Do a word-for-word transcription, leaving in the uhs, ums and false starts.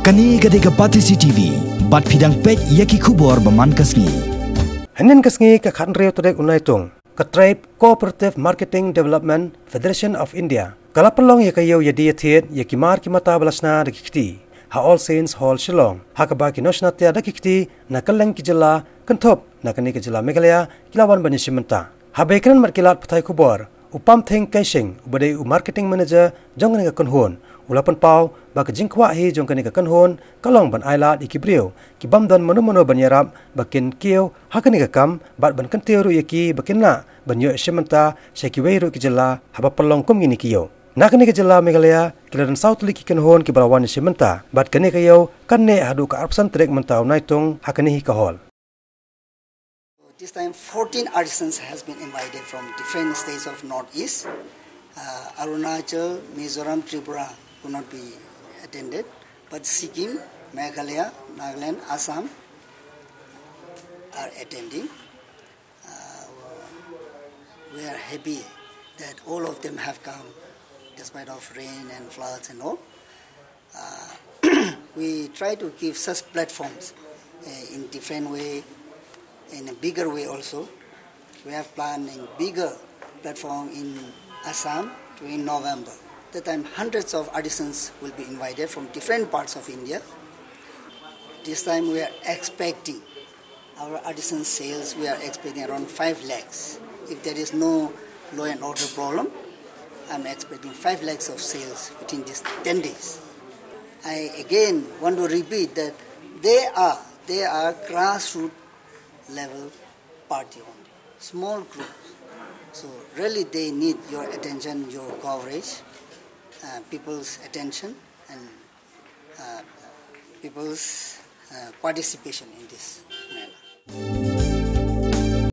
Kane ka dei ka Batesi T V, bad phi dang peit ïa ki khubor ba man ka sngi. Hynnin ka sngi ka khathynriew tarik u Naitung, ka Tribe Cooperative Marketing Development Federation of India ka la pynlong ïa ka ïew ïa die ïa thied ïa ki mar ki mata ba la shna da ki kti ha All Saints Hall Shillong, ha kaba ki nongshna tiar da ki kti na kylleng ki jylla kynthup na kane ka jylla Meghalaya ki la wan ban ïashim bynta. Haba ïakren bad ki lad pathai khubor, u Pamthing Keishing, uba dei u marketing manager jong kane ka kynhun, u la pynpaw ba ka jingkwah hi jong kane ka kynhun ka long ban ailad ïa ki briew ki bym don mano mano ban ïarap ba kin kiew ha kane ka kam, bad ban kyntiew ruh ïa ki ba kin lah ban ïoh shim bynta sha kiwei ruh ki jylla haba pynlong kum kine ki ïew. Na kane ka jylla Meghalaya ki la don saw tylli ki kynhun kiba la wan ïashim bynta, bad kane ka ïew kan neh haduh ka arphew san tarik mynta u Naitung ha kane hi ka hall. This time, fourteen artisans has been invited from different states of Northeast. Uh, Arunachal, Mizoram, Tripura could not be attended, but Sikkim, Meghalaya, Nagaland, Assam are attending. Uh, we are happy that all of them have come despite of rain and floods and all. Uh, we try to give such platforms, uh, in different way, in a bigger way also. We have planned a bigger platform in Assam during November. That time, hundreds of artisans will be invited from different parts of India. This time, we are expecting our artisan sales, we are expecting around five lakhs. If there is no law and order problem, I'm expecting five lakhs of sales within these ten days. I again want to repeat that they are, they are grassroots level party only, small group. So really they need your attention, your coverage, uh, people's attention, and uh, people's uh, participation in this mela.